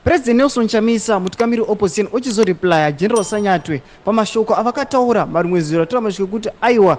President Nelson Chamisa, mutungamiri weopposition, ochizoreplya General Sanyatwe pamashoko avakataura marimwe zuro, atora mashoko ekuti aiwa,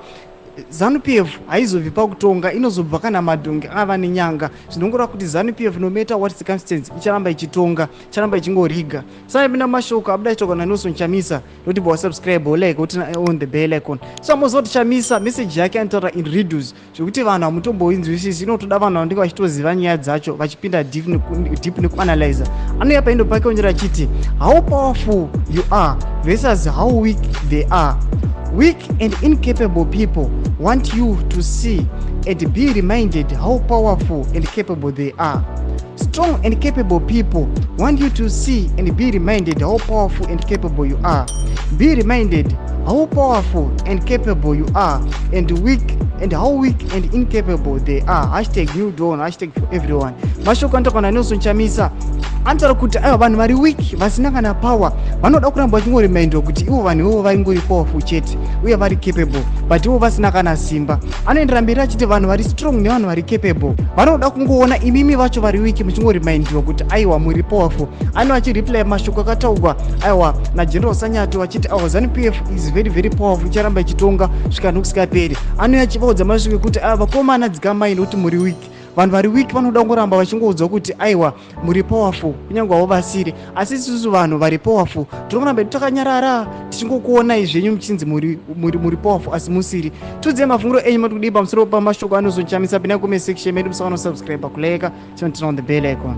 ZANU PF haizobvi pakutonga, inozobva kana madhongi ava nenyanga. Zvinongoreva kuti ZANU PF, no matter what circumstance, icharamba ichitonga, icharamba ichingoriga. Sanapinda mashoko abuda achitaurwa naNelson Chamisa, noti bva wasubscribe, wolike, woturn on the bell icon. So amoziva kuti Chamisa message yake anotaura in riddles, zvekuti vanhu hamutomboinzwisisi. Inotoda vanhu vanenge vachitoziva nyaya dzacho, vachipinda deep nekuanalyza. Anouya paindo pake onyora achiti, "How powerful you are versus how weak they are. Weak and incapable people want you to see and be reminded how powerful and capable they are. Strong and capable people want you to see and be reminded how powerful and capable you are. Be reminded how powerful and capable you are and weak and how weak and incapable they are. #NewDawn, #ForEveryone." Mashoko anotaurwa naNelson Chamisa anotaura kuti aiwa, vanhu vari weak, vasina kana power, vanoda kuramba vachingoremindwa kuti ivo vanhu ivovo vaingori powerful chete uye vari capable, but ivo vasina kana simba. Anoendera mberi achiti vanhu vari strong nevanhu vari capable vanoda kungoona imimi vacho vari weak muchingorimindiwa kuti aiwa, muri powerful. Ano achireply mashoko akataurwa aiwa naGeneral Sanyatwe vachiti aiwa, ZANU PF is very very powerful, icharamba ichitonga svika nokusingaperi. Anouya achivaudza mashoko ekuti aiwa, vakomana, dzikamai nokuti muri weak. Vanhu vari weak vanoda kungoramba vachingoudzwa kuti aiwa, muri powerful, kunyange havo vasiri. Asi isusu vanhu vari powerful tiri takanyarara tichingokuonai zvenyu muchinzi muri powerful, asi musiri. Tiudzei mafungiro enyu, mati kudii pamusoro pamashoko aNelson Chamisa? Pinda comment section medu, musakanganwa subscribe, kulike, turn on the bell icon.